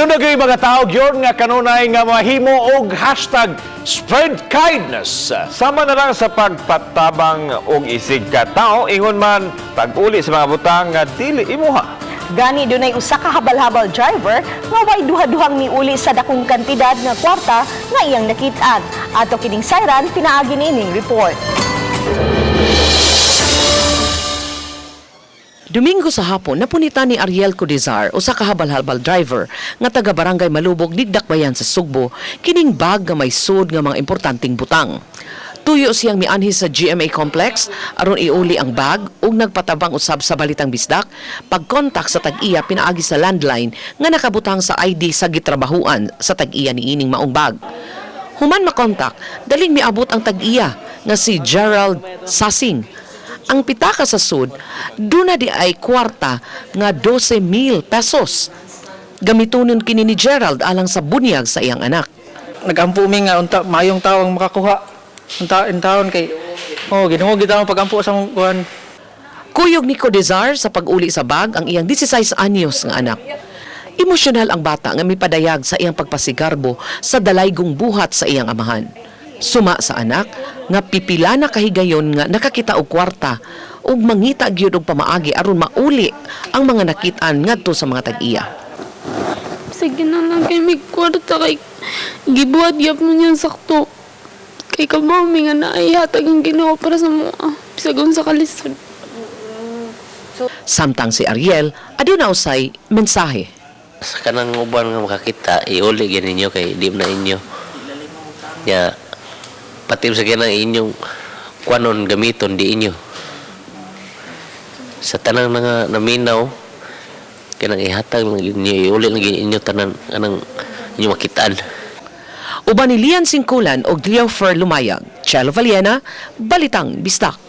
Doon na mga tao gyud nga kanunay nga mahimo og #SpreadKindness. Sama na lang sa pagpatabang og isig ka tao, ingon man pag-uli sa mga butang nga dili imuha. Gani dunay usa ka habal-habal driver nga way duha-duhang miuli sa dakong kantidad nga kwarta nga iyang nakit-an. Ato kining sayran pinaagi niining report. Domingo sa hapon, napunita ni Ariel Codizar, usa ka habal-habal driver nga taga Barangay Malubog, Nigdakbayan sa Sugbo, kining bag nga may sud nga mga importanteng butang. Tuyo siyang mianhi sa GMA complex aron iuli ang bag ug nagpatabang usab sa Balitang Bisdak pagkontak sa tag-iya pinaagi sa landline nga nakabutang sa ID sa gitrabahuan sa tag-iya niining maong bag. Human makontak, daling miabot ang tag-iya nga si Gerald Sasing. Ang pitaka sa sud, duna di ay kwarta nga 12,000 pesos. Gamitonon kini ni Gerald alang sa bunyag sa iyang anak. Nagampo mi nga unta mayong tawo ang makakuha unta in taon kay oh Ginoo gid ang pagampo sa mong kuan. Kuyog ni Codezar sa pag-uli sa bag ang iyang 16 anyos nga anak. Emosyonal ang bata nga mipadayag sa iyang pagpasigarbo sa dalaygong buhat sa iyang amahan. Suma sa anak nga pipila na kahigayon nga nakakita og kwarta ug mangita gyud og pamaagi aron mauli ang mga nakit-an ngadto sa mga tag-iya. Sige na lang kay may kwarta kay gibuhat gyap mo niyan sakto. Kay kabaw mi nga naaihatag ang Ginoo para sa mga bisag unsa ka lisod. Samtang si Ariel aduna usay mensahe. Sa kanang uban nga makakita, iuli gyud ninyo kay di na inyo. Ya, pati sa kanang inyong kuanon gamiton di inyo. Sa tanang nga naminaw, kanang ihatag lang gyud ninyo, iuli lang gyud inyo tanan kanang inyo makitaan. Uban ni Lian Singkulan og Leofer Lumayag. Chelo Valiena, Balitang Bisdak.